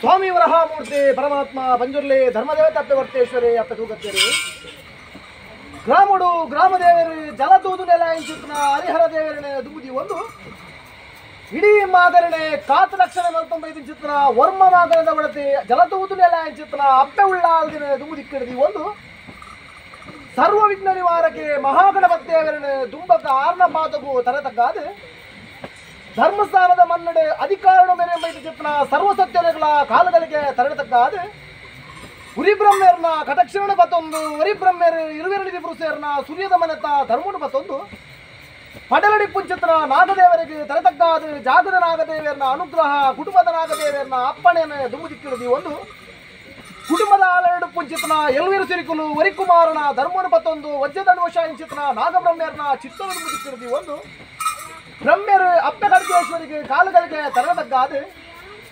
ಸ್ವಾಮಿ ವರಹಾಮೂರ್ತಿ ಪರಮಾತ್ಮ ಪಂಜುರ್ಲಿ ಧರ್ಮದೇವತೆ ಅಪ್ಪೆ ವರ್ತೇಶ್ವರಿ ಅಪ್ಪೆ ತೂಗತ್ತೇರಿ ಗ್ರಾಮಡು ಗ್ರಾಮದೇವರು ಜಲದೂದು ನೆಲ ಇಂಚಿತ್ನ ಹರಿಹರ ದೇವರನೆ ದುಂಬುದಿ ಒಂದು ಇಡೀ ಮಾದರಣೆ ಕಾತು ಲಕ್ಷಣ ನಲ್ತೊಂಬೈದು ಚಿತ್ರ ವರ್ಮ ಮಾದರದ ಒಡತಿ ಜಲದೂದು ನೆಲ ಇಂಚಿತ್ನ ಅಪ್ಪೆ ಉಳ್ಳಾಲ್ದಿನ ದುಂಬುದಿಕ್ಕಿಡದಿ ಒಂದು ಸರ್ವ ವಿಘ್ನ ನಿವಾರಕ್ಕೆ ಮಹಾಗಣಪತಿದೇವರನೆ ದುಂಬಕ ಆರ್ನ ಪಾದಗೂ ತರತಕ್ಕಾದ ಧರ್ಮಸ್ಥಾನದ ಮನ್ನಡೆ ಅಧಿಕಾರಣ ಮೇರೆ ಮೈದು ಚಿತ್ರ ಸರ್ವಸತ್ಯಗಳ ಕಾಲಗಳಿಗೆ ತರತಕ್ಕಾದ ಉರಿಬ್ರಹ್ಮೇರ್ನ ಕಟಕ್ಷರಣ ಬತ್ತೊಂದು ಉರಿಬ್ರಹ್ಮೇರು ಇರುವೆರಳಿದಿ ಪುರುಷೇರ್ನ ಸೂರ್ಯದ ಮನೆತ ಧರ್ಮನು ಬತ್ತೊಂದು ಪಡಲಡಿ ಪುಂಚಿತ್ರ ನಾಗದೇವರಿಗೆ ತರತಕ್ಕಾದ ಜಾಗದ ನಾಗದೇವರನ್ನ ಅನುಗ್ರಹ ಕುಟುಂಬದ ನಾಗದೇವರನ್ನ ಅಪ್ಪಣೆಯನ್ನು ದುಂಬುದಿಕ್ಕಿಡದಿ ಒಂದು ಕುಟುಂಬದ ಆಲೆರಡು ಪುಂಚಿತನ ಎಲ್ವೀರು ಸಿರಿಕುಲು ವರಿಕುಮಾರನ ಧರ್ಮನು ಬತ್ತೊಂದು ವಜ್ರದಂಡುವಶ ಇಂಚಿತನ ನಾಗಬ್ರಹ್ಮೇರ್ನ ಚಿತ್ತವನ್ನು ದುಂಬುದಿಕ್ಕಿಡದಿ ಒಂದು ಬ್ರಹ್ಮೇರು ಅಪ್ಪೆ ಖಡ್ಗೇಶ್ವರಿಗೆ ಕಾಲುಗಳಿಗೆ ತರತಕ್ಕಾದ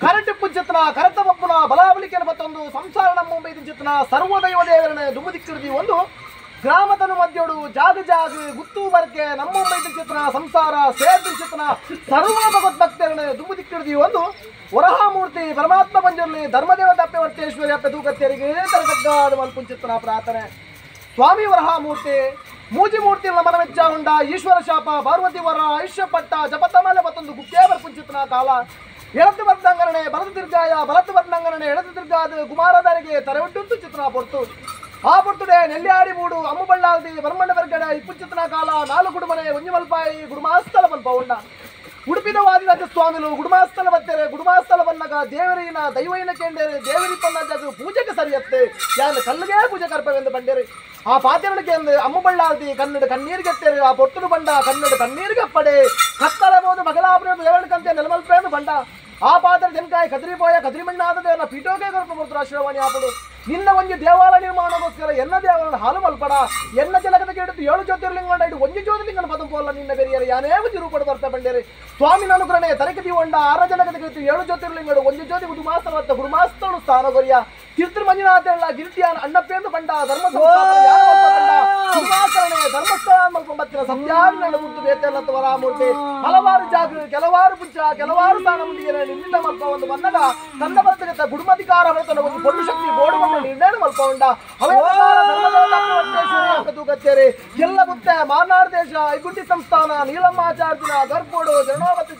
ಕರಟಿ ಪುಂಚಿತನ ಕರತ ಬಪ್ಪುನ ಬಲಾಬಲಿಕೆಯನ್ನು ಬತ್ತೊಂದು ಸಂಸಾರ ನಮ್ಮ ಚಿತ್ರನ ಸರ್ವದೈವ ದೇವರನ್ನ ದುಂಬುದಿಕ್ಕಿಡದಿ ಒಂದು ಗ್ರಾಮತನು ಮಧ್ಯೋಡು ಜಾಗ ಜಾಗ ಗುತ್ತು ಬರ್ಕೆ ನಮ್ಮ ಚಿತ್ರನ ಸಂಸಾರ ಸೇರ್ದು ಚಿತ್ರನ ಸರ್ವ ಭಗವದ್ಭಕ್ತರನ್ನ ದುಂಬುದಿಕ್ಕಿಡದಿ ಒಂದು ವರಹಾಮೂರ್ತಿ ಪರಮಾತ್ಮ ಪಂಜುರ್ಲಿ ಧರ್ಮದೇವತೆ ಅಪ್ಪೆ ವರ್ತೇಶ್ವರಿ ಅಪ್ಪೆ ತೂಕತ್ತೇರಿಗೆ ತರತಕ್ಕಾದ ಮಲ್ಪುಂಚಿತ್ರನ ಪ್ರಾರ್ಥನೆ. ಸ್ವಾಮಿ ವರಹಾಮೂರ್ತಿ ಮೂಜಿ ಮೂರ್ತಿ ಮನವೆಚ್ಚ ಉಂಡ ಈಶ್ವರ ಶಾಪ ಪಾರ್ವತಿ ವರ ಆಯುಷ್ಯ ಪಟ್ಟ ಜಪತಮಾಲೆ ಮತ್ತೊಂದು ಗುಕ್ಕೇ ಬರ್ಪುಂಚಿತ್ರನ ಕಾಲ ಎಳತು ಬರ್ದಂಗರಣೆ ಬಲತು ತಿರ್ಗಾಯ ಬಲತು ಬರ್ದಂಗರಣೆ ಎಳತು ತಿರ್ಗಾದ ಕುಮಾರದಾರಿಗೆ ತರವಿಟ್ಟುಂತು ಚಿತ್ರನ ಪೊರ್ತು ಆ ಪೊರ್ತುಡೆ ನೆಲ್ಯಾಡಿ ಮೂಡು ಅಮ್ಮಬಳ್ಳಾಲ್ದಿ ಬರ್ಮಣ್ಣ ಬರ್ಗಡೆ ಇಪ್ಪುಚಿತ್ರನ ಕಾಲ ನಾಲ್ಕು ಗುಡುಮನೆ ಒಂಜಿಮಲ್ಪಾಯಿ ಗುಡುಮಾಸ್ಥಲ ಮಲ್ಪ ಉಂಡ ಉಡುಪಿದ ವಾದಿರಾಜ ಸ್ವಾಮಿಲು ಗುಡುಮಾಸ್ಥಲ ಬತ್ತೇರೆ ಗುಡುಮಾಸ್ಥಲ ಬನ್ನಗ ದೇವರಿನ ದೈವೈನ ಕೇಂದೇರೆ ದೇವರಿ ಪನ್ನ ಪೂಜೆಗೆ ಸರಿಯತ್ತೆ ಯಾರು ಕಲ್ಲಿಗೆ ಪೂಜೆ ಕರ್ಪವೆಂದು ಬಂಡೇರಿ ಆ ಪಾತೆರಳಿಗೆ ಅಂದು ಅಮ್ಮಬಳ್ಳಾಲ್ದಿ ಕನ್ನಡ ಕಣ್ಣೀರಿಗೆತ್ತೇರೆ ಆ ಪೊರ್ತುಡು ಬಂಡ ಕನ್ನಡ ಕಣ್ಣೀರಿಗೆ ಪಡೆ ಕತ್ತಲಬಹುದು ಬಗಲಾಪುರ ದೇವಳಕಂತೆ ನೆಲಮಲ್ಪೇಂದು ಬಂಡ ಆ ಪಾತ್ರ ತೆನ್ಕಾಯಿ ಕದ್ರಿಪೋಯ ಕದ್ರಿಮಣ್ಣಾದ ಪೀಠೋಕೆ ಕರ್ಪ ಕೊಡ್ತಾರೆ ಆಶೀರ್ವಾಣಿ ಆಪಡು ನಿನ್ನ ಒಂದು ದೇವಾಲಯ ನಿರ್ಮಾಣಕ್ಕೋಸ್ಕರ ಎನ್ನ ದೇವಾಲಯ ಹಾಲು ಮಲ್ಪಡ ಎನ್ನ ಜಲಗದ ಕೇಳಿದ್ದು ಏಳು ಜ್ಯೋತಿರ್ಲಿಂಗ ಇಡು ಒಂದು ಜ್ಯೋತಿರ್ಲಿಂಗನ ಪದ ಪೋಲ್ಲ ನಿನ್ನ ಬೆರಿಯರು ಯಾನೇ ಒಂದು ರೂಪಡು ಬರ್ತಾ ಬಂಡೇರಿ ಸ್ವಾಮಿನ ಅನುಗ್ರಹಣೆ ತರಕೆ ದಿವಂಡ ಆರ ಜಲಗದ ಕೇಳಿತು ಏಳು ಜ್ಯೋತಿರ್ಲಿಂಗಡು ಒಂದು ಜ್ಯೋತಿ ಗುಡುಮಾಸ್ತಲ ಗುಡುಮಾಸ್ತಳು ಸ್ಥಾನ ಕೊರಿಯ ತೀರ್ಥ ಮಂಜುನಾಥೆಲ್ಲ ಗಿರಿಟಿಯಾನ್ ಅಣ್ಣಪ್ಪೆಂದು ಬಂಡ ಧರ್ಮ ಧರ್ಮಸ್ಥಳ ಮಲ್ಪಂಬತ್ತಿನ ಸತ್ಯಾಗ್ರಹ ಗುರ್ತು ಬೇತೆಲ್ಲ ವರಾಮೂರ್ತಿ ಹಲವಾರು ಜಾಗ ಕೆಲವಾರು ಪುಂಚ ಕೆಲವಾರು ಸ್ಥಾನ ಮುಂದಿಗೆ ನಿನ್ನ ಮಲ್ಪ ಒಂದು ಬಂದಾಗ ತನ್ನ ಬರ್ತಕ್ಕಂಥ ಗುಡುಮಧಿಕಾರ ಬರ್ತನ ಒಂದು ಪೊಳ್ಳು ಶಕ್ತಿ ಬೋಡುವನ್ನು ನಿರ್ಣಯ ಮಲ್ಪ ಉಂಡ ತೂಕತ್ತೇರಿ ಎಲ್ಲ ಗುತ್ತೆ ಮಾರ್ನಾಡು ದೇಶ ಐಗುಂಟಿ ಸಂಸ್ಥಾನ ನೀಲಮ್ಮಾಚಾರ್ಜುನ ಗರ್ಭೋಡು ಜರಣೋಪತಿ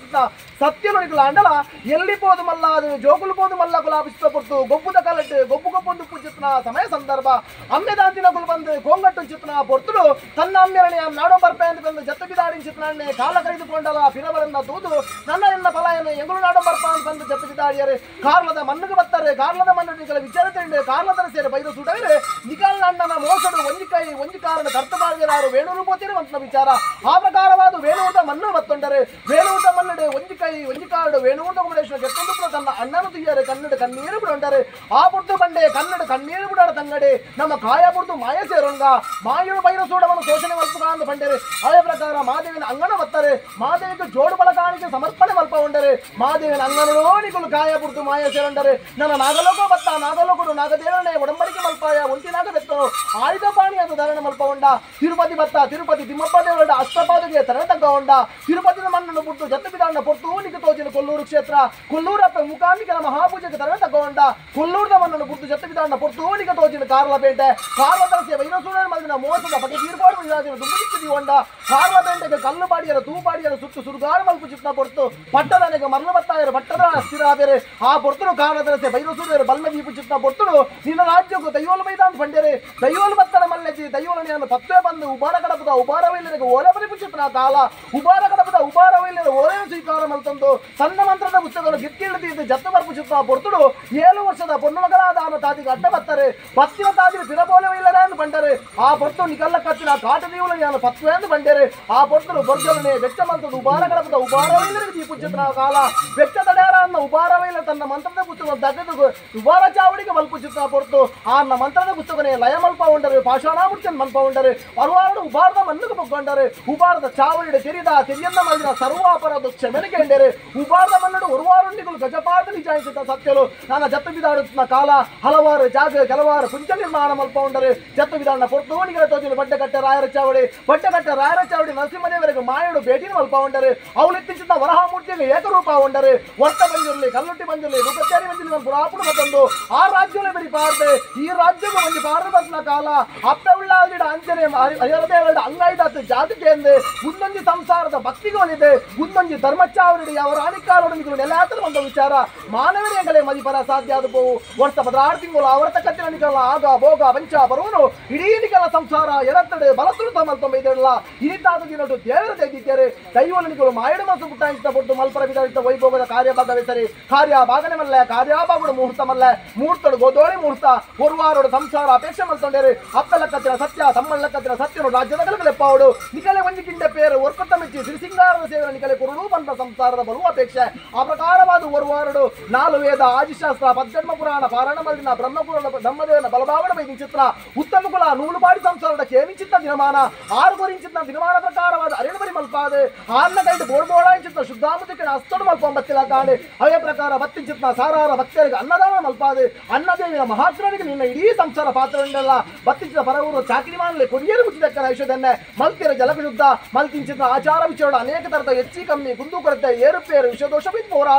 ಸತ್ಯನುಡಿಗಳ ಅಂಡಲ ಎಲ್ಲಿ ಪೋದು ಮಲ್ಲ ಅದು ಜೋಗುಲು ಪೋದು ಮಲ್ಲ ಗುಲಾಬಿಸ್ತ ಕೊಟ್ಟು ಗೊಬ್ಬುದ ಕಲಟ್ಟು ಗೊಬ್ಬು ಗೊಬ್ಬೊಂದು ಪೂಜಿತ್ನ ಸಮಯ ಸಂದರ್ಭ ಅಮ್ಮೆದಾಂತಿನ ಗುಲು ಬಂದು ಕೋಂಗಟ್ಟು ಚಿತ್ನ ಪೊರ್ತುಡು ತನ್ನ ಅಮ್ಮೆರಣೆಯ ನಾಡೋ ಬರ್ಪೆ ಅಂತ ಬಂದು ಜತ್ತ ಬಿದಾಡಿನ ಚಿತ್ರಾಣ್ಣೆ ಕಾಲ ಕರೆದುಕೊಂಡಲ ಫಿರವರನ್ನ ತೂದು ನನ್ನ ಎನ್ನ ಫಲಾಯನ ಎಂಗುಳು ನಾಡೋ ಬರ್ಪ ಅಂತ ಬಂದು ಜತ್ತ ಬಿದಾಡಿಯರು ಕಾರ್ಲದ ಮಣ್ಣಿಗೆ ಬರ್ತಾರೆ ಕಾರ್ಲದ ಮಣ್ಣು ವಿಚಾರ ತಿಂಡು ಕಾರ್ಲದರ ಸೇರಿ ಬೈದ ಸುಡವರೆ ನಿಕಾಲ್ ಅಣ್ಣನ ಮೋಸಡು ಒಂಜಿಕಾಯಿ ಒಂಜಿ ಕಾರಣ ಕರ್ತಬಾರದಿರಾರು ವೇಣೂರು ಪೋತಿರು ಅಂತ ವಿಚಾರ ಆ ಪ್ರಕಾರವಾದ ವೇಣೂರದ ಮಣ್ಣು ಬತ್ತೊಂಡರೆ ವೇಣೂರದ ಮನ್ನಡೆ ಒಂಜಿಕಾಯಿ ಒಂಜಿ ಕಾರಡು ವೇಣೂರದ ಕುಮರೇಶ್ವರ ಕೆತ್ತೊಂದು ತನ್ನ ಅಣ್ಣನ ತುಯ್ಯರೆ ಕನ್ನಡ ಕಣ್ಣೀರು ಬಿಡೊಂಡರೆ ಆ ಪುರ್ತು ಬಂಡೆ ಕನ್ನಡ ಕಣ್ಣೀರು ಬಿಡೋಣ ತಂಗಡೆ ನಮ್ಮ ಕಾಯ ಪುರ್ತು ಮಾಯ ಸೇರೊಂಗ ಮಾಯು ಬೈರ ಸೂಡವನ್ನು ಶೋಷಣೆ ಮಲ್ಪುಗ ಅಂತ ಬಂಡರೆ ಅದೇ ಪ್ರಕಾರ ಮಾದೇವಿನ ಅಂಗಣ ಬತ್ತಾರೆ ಮಾದೇವಿಗೆ ಜೋಡು ಬಳಕಾಣಿಕೆ ಸಮರ್ಪಣೆ ಮಲ್ಪ ಉಂಡರೆ ಮಾದೇವಿನ ಅಂಗನೋ ನಿಕುಲು ಕಾಯ ಪುರ್ತು ಮಾಯ ಸೇರೊಂಡರೆ ನನ್ನ ನಾಗಲೋಕ ಬತ್ತ ನಾಗಲೋಕಡು ನಾಗದೇವನೇ ಒಡಂಬಡಿಕೆ ಮಲ್ಪಾಯ ಒಂಟಿ ನಾಗ ಬೆತ್ತನು ಆಯುಧ ಪಾಣಿ ಅದು ಧಾರಣ ಮಲ್ಪ ಉಂಡ ತಿರುಪತಿ ಬತ್ತ ತಿರುಪತಿ ತಿಮ್ಮಪ್ಪ ದೇವರ ಅಷ್ಟಪಾದಿಗೆ ತರತಗ್ಗ ಉಂಡ ತಿರುಪತಿನ ಮಣ್ಣನ್ನು ಪುಟ್ಟು ಜತ್ತ ಬಿದಾಣ್ಣ ಪೊರ್ತು ನಿಕ ತೋಜಿನ ಕೊಲ್ಲೂರು ಕ್ಷೇತ್ರ ಕೊಲ್ಲೂರಪ್ಪ ಮುಖಾಂಬಿಕನ ಮಹಾಪೂಜೆಗೆ ತರತಗ್ಗ ಉಂಡ ಕೊಲ್ಲೂರದ ಮಣ್ಣನ್ನು ಪುಟ್ಟು ಜತ್ತ ಬಿದಾಣ್ಣ ಪೊರ್ತು ನಿಕ ತೋಜಿನ ಕಾರ್ಲಪೇಟೆ ಕಾರ್ಲದರಸೆ ವೈರಸೂರನ ಮಲ್ಲಿನ ಮೋಸದ ಬಗೆ ತೀರ್ಪಾಡು ದುಂಬುದಿಕ್ಕಿದಿ ಉಂಡ ಕಾರ್ಲಪೇಟೆಗೆ ಕಲ್ಲು ಪಾಡಿಯರ ತೂಪಾಡಿಯರ ಸುಟ್ಟು ಸುರುಗಾರು ಮಲ್ಪು ಚಿತ್ನ ಪೊರ್ತು ಪಟ್ಟದನೆಗೆ ಮರಳು ಬತ್ತಾಯರು ಪಟ್ಟದ ಸ್ಥಿರಾಬೇರೆ ಆ ಪೊರ್ತುಡು ಕಾರ್ಲದರಸೆ ಬೈರಸೂರರು ಬಲ್ಮ ದೀಪು ಚಿತ್ನ ಪೊರ್ತುಡು ನಿನ್ನ ರಾಜ್ಯಕ್ಕೂ ದೈವೋಲು ಬೈದ ಅಂತ ಬಂಡೇರೆ ದೈವೋಲು ಬತ್ತಡ ಮಲ್ಲಜಿ ದೈವೋಲನೆಯನ್ನು ಪತ್ವೆ ಬಂದು ಉಬಾರ ಕಡಪದ ಉಬಾರವೈಲರಿಗೆ ಓಲೆ ಪುಚಿತ್ನ ಕಾಲ ಉಬಾರ ಕಡಪದ ಉಬಾರವೈಲರ ಓಲೆ ಸ್ವೀಕಾರ ಮಲ್ತಂದು ಸಣ್ಣ ಮಂತ್ರದ ಪುಸ್ತಕಗಳು ಗಿತ್ತಿಳಿದು ಜತ್ತ ಬರ್ಪು ಚಿತ್ನ ಪೊರ್ತುಡು 7 ವರ್ಷದ ಪೊಣ್ಣು ಮಗಳಾದ ಆನ ತಾದಿಗೆ ಅಡ್ಡ ಬತ್ತಾರೆ ಪತ್ತಿನ ತಾದಿಗೆ ತಿರಬೋಲೆ ಅಂತ ಬಂಡರೆ ಆ ಪೊರ್ತು ನಿಕಲ್ಲ ಕತ್ತಿನ ಕಾಟ ದೇವಲನೆಯನ್ನು ಪತ್ವೆ ಅಂತ ಬಂಡೇರೆ ಆ ಪೊರ್ತುಡು ಬೊರ್ಜಲನೆ ಬೆಚ್ಚ ಮಂತ್ರದ ಉಬಾರ ಕಡಪದ ಉಬಾರವೈಲರಿಗೆ ದೀಪುಚಿತ್ನ ಕಾಲ ಬೆಚ್ಚ ತಡೆಯಾರ ಅನ್ನ ಉಬಾರವೈಲ ತನ್ನ ಮಂತ್ರದ ಪುಸ್ತಕ ದಗದು ಉಬಾರ ಚಾವಡಿಗೆ ಮಲ್ಪು ಚಿತ್ರ ಪೊರ್ತು ಆ ಮಂತ್ರದ ಪುಸ್ತಕನೇ ಲಯ ಮಲ್ಪ ಉಂಡರೆ ಪಾಷಾಣಾಮೂರ್ತಿಯನ್ನು ಮಲ್ಪ ಉಂಡರೆ ಅರವಾರಡು ಉಬಾರದ ಮಣ್ಣುಗೆ ಪೊಗ್ಗೊಂಡರೆ ಉಬಾರದ ಚಾವಡಿಡೆ ತೆರಿದ ತೆರಿಯನ್ನ ಮಲ್ದಿನ ಸರ್ವಾಪರಾಧ ಕ್ಷಮೆನಿಗೆ ಎಂದರೆ ಉಬಾರ್ದ ಮನ್ನಡು ಒರುವಾರುಂಡಿಗಳು ಗಜಪಾದ ನಿಜಾಯಿಸಿದ ಸತ್ಯಲು ನನ್ನ ಜತ್ತು ಬಿದಾಡುತ್ತಿನ ಕಾಲ ಹಲವಾರು ಜಾಗ ಕೆಲವಾರು ಪುಂಚ ನಿರ್ಮಾಣ ಮಲ್ಪೌಂಡರು ಜತ್ತು ಬಿದಾಡನ ಪೊರ್ತೋಣಿಗಳ ತೋಜಿನ ಬಡ್ಡೆಕಟ್ಟೆ ರಾಯರ ಚಾವಡಿ ಬಡ್ಡೆಕಟ್ಟೆ ರಾಯರ ಚಾವಡಿ ನರಸಿಂಹದೇವರಿಗೆ ಮಾಯಡು ಭೇಟಿನ ಮಲ್ಪೌಂಡರು ಅವಳಿತ್ತಿಂಚಿದ ವರಹಾಮೂರ್ತಿಗೆ ಏಕರೂಪ ಉಂಡರು ವರ್ತ ಬಂದಿರಲಿ ಕಲ್ಲುಟ್ಟಿ ಬಂದಿರಲಿ ರುಕತ್ತೇರಿ ಬಂದಿರಲಿ ಪುರಾಪುಡು ಮತ್ತೊಂದು ಆ ರಾಜ್ಯದಲ್ಲಿ ಬರಿ ಪಾರ್ದೆ ಈ ರಾಜ್ಯಕ್ಕೂ ಒಂದು ಪಾರ್ದ ಬರ್ನ ಕಾಲ ಅಪ್ಪೆ ಉಳ್ಳಾದಿಡ ಅಂಜನೆ ಹರಿಹರದೇವರ ಅಂಗೈದಾತ ಜಾತಿಗೆ ಎಂದೆ ಒಂದೊಂದು ಸಂಸಾರದ ಭಕ್ತಿಗಳಿದೆ ಒಂದೊಂದು ಧರ್ಮಚಾವರಿಡಿ ಅವರ ಅಣಿಕಾಲೊಡನಿಗಳು ನೆಲಾತರ ಒಂದು ವಿಚಾರ ಮಾನವರೇಗಲೇ ಮದಿಪರ ಸಾಧ್ಯ ಆದ ಪೋವು ವರ್ಷ 16 ತಿಂಗಳು ಅವರ ತಕ್ಕತ್ತಿನ ನಿಕಲ ಆಗ ಭೋಗ ವಂಚ ಬರುವನು ಇಡೀ ನಿಕಲ ಸಂಸಾರ ಎರತ್ತಡೆ ಬಲತುಳು ತಮಲ್ತೊಂಬೈದಿರಲ್ಲ ಇನಿತಾದ ದಿನಟು ದೇವರ ತೆಗೆದಿದ್ದಾರೆ ದೈವನಿಗಳು ಮಾಯಡು ಮನಸ್ಸು ಪುಟ್ಟಾಯಿತ ಪೊಟ್ಟು ಮಲ್ಪರ ವಿಧಾನಿತ ವೈಭೋಗದ ಕಾರ್ಯಭಾಗವೇ ಸರಿ ಕಾರ್ಯ ಭಾಗನೆ ಮಲ್ಲ ಕಾರ್ಯಭಾಗಡು ಮುಹೂರ್ತ ಮಲ್ಲ ಮುಹೂರ್ತಡು ಗೋದೋಳಿ ಮುಹೂರ್ತ ಒರುವಾರೋಡು ಸಂಸಾರ ಅಪೇಕ್ಷೆ ಮಲ್ತೊಂಡೇರು ಅಪ್ಪಲಕ್ಕತ್ತಿನ ಸತ್ಯ ತಮ್ಮಳ್ಳಕ್ಕತ್ತಿನ ಸತ್ಯನು ರಾಜ್ಯದ ಕಲಕಲೆಪ್ಪಾವಡು ನಿಕಲೆ ಒಂಜಿಕಿಂಡ ಪೇರು ಒರ್ಕೊತ್ತ ಮೆಚ್ಚಿ ಸಿರಿಸಿಂಗಾರದ ಸೇವನ ನಿಕಲೆ ಕುರುಡು ಬಂದ ಸಂಸಾರದ ಬಲು ಅಪೇಕ್ಷೆ ಆ ಪ್ರಕಾರವಾದ ಒರುವಾರಡು ನಾಲು ವೇದ ಆದಿಶಾಸ್ತ್ರ ಪದ್ಧರ್ಮ ಪುರಾಣ ಪಾರಾಯಣ ಮಲ್ಲಿನ ಬ್ರಹ್ಮಪುರಾಣ ಬ್ರಹ್ಮದೇವನ ಬಲಭಾವಣ ವೈದ್ಯ ಚಿತ್ರ ಉತ್ತಮ ಕುಲ ನೂಲುಪಾಡಿ ಸಂಸಾರದ ಕೇಮಿಂಚಿತ್ತ ದಿನಮಾನ ಆರು ಗುರಿಂಚಿತ್ತ ದಿನಮಾನ ಪ್ರಕಾರವಾದ ಅರಿಣಬರಿ ಮಲ್ಪಾದೆ ಆರ್ನ ಕೈಡು ಬೋಡ್ಬೋಡಾಯಿಂಚಿತ್ತ ಶುದ್ಧಾಮುದಿಕ್ಕೆ ಅಸ್ತಡು ಮಲ್ಪೊಂಬತ್ತಿಲ್ಲ ಕಾಣೆ ಅವೇ ಪ್ರಕಾರ ಬತ್ತಿಂಚಿತ್ತ ಸಾರಾರ ಭಕ್ತರಿಗೆ ಅನ್ನದಾನ ಮಲ್ಪಾದೆ ಅನ್ನದೇವಿನ ಮಹಾತ್ಮನಿಗೆ ನಿನ್ನ ಇಡೀ ಸಂಸಾರ ಪಾತ್ರವೆಂದಲ್ಲ ಬತ್ತಿಂಚಿತ ಪರವರು ಚಾಕಿರಿ ಮಾನಲೆ ಕೊರಿಯರು ಮುಚ್ಚಿದಕ್ಕನ ಐಷಧನ್ನೆ ಮಲ್ತಿರ ಜಲಕಶುದ್ಧ ಮಲ್ತಿಂಚಿತ ಆಚಾರ ವಿಚಾರ ಅನೇಕ ತರದ ಹೆಚ್ಚಿ ಕಮ್ಮಿ ಕುಂದು ಕೊರತೆ ಏರುಪೇರು ವಿಷದೋಷ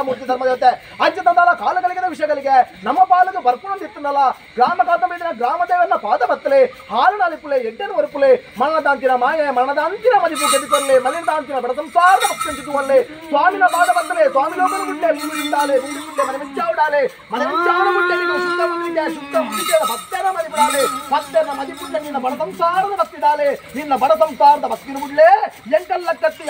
ಮೂರ್ತಿ ಧರ್ಮದೇವತೆ ಅಂಚತಂದಲ್ಲ ಕಾಲಗಳಿಗೆ ವಿಷಯಗಳಿಗೆ ನಮ್ಮ ಪಾಲಿಗೆ ಬರ್ಪುಣಂದಿತ್ತನಲ್ಲ ಗ್ರಾಮ ಕಾತಂಬ ಗ್ರಾಮದೇವನ ಪಾದ ಬತ್ತಲೆ ಹಾಲು ನಾಲಿಪುಲೆ ಎಡ್ಡನ ಒರುಪುಲೆ ಮರಣದಾಂತಿನ ಮಾಯೆ ಮರಣದಾಂತಿನ ಮದಿಪು ಕೆದಿಕೊಲ್ಲೆ ಮಲಿನದಾಂತಿನ ಬಡ ಸಂಸಾರದ ಭಕ್ತಂಚಿತುವಲ್ಲೆ ಸ್ವಾಮಿನ ಪಾದ ಬತ್ತಲೆ ಸ್ವಾಮಿ ಲೋಕನ ಗುಡ್ಡೆ ಭೂಮಿ ಉಂಡಾಲೆ ಭೂಮಿ ಗುಡ್ಡೆ ಮನೆ ಮೆಚ್ಚಾವುಡಾಲೆ ಮನೆ ಮೆಚ್ಚಾವಡ ಗುಡ್ಡೆ ನೀನು ಶುದ್ಧ ಮುಂದಿಗೆ ಶುದ್ಧ ಮುಂದಿಗೆ ಭಕ್ತನ ಮದಿಪುಡಾಲೆ ಭಕ್ತನ ಮದಿಪುಡ್ಡೆ ನಿನ್ನ ಬಡ ಸಂಸಾರದ ಭಕ್ತಿಡಾಲೆ ನಿನ್ನ ಬಡ ಸಂಸಾರದ ಭಕ್ತಿನ ಗುಡ್ಲೆ ಎಂಕಲ್ಲ ಕತ್ತಿ.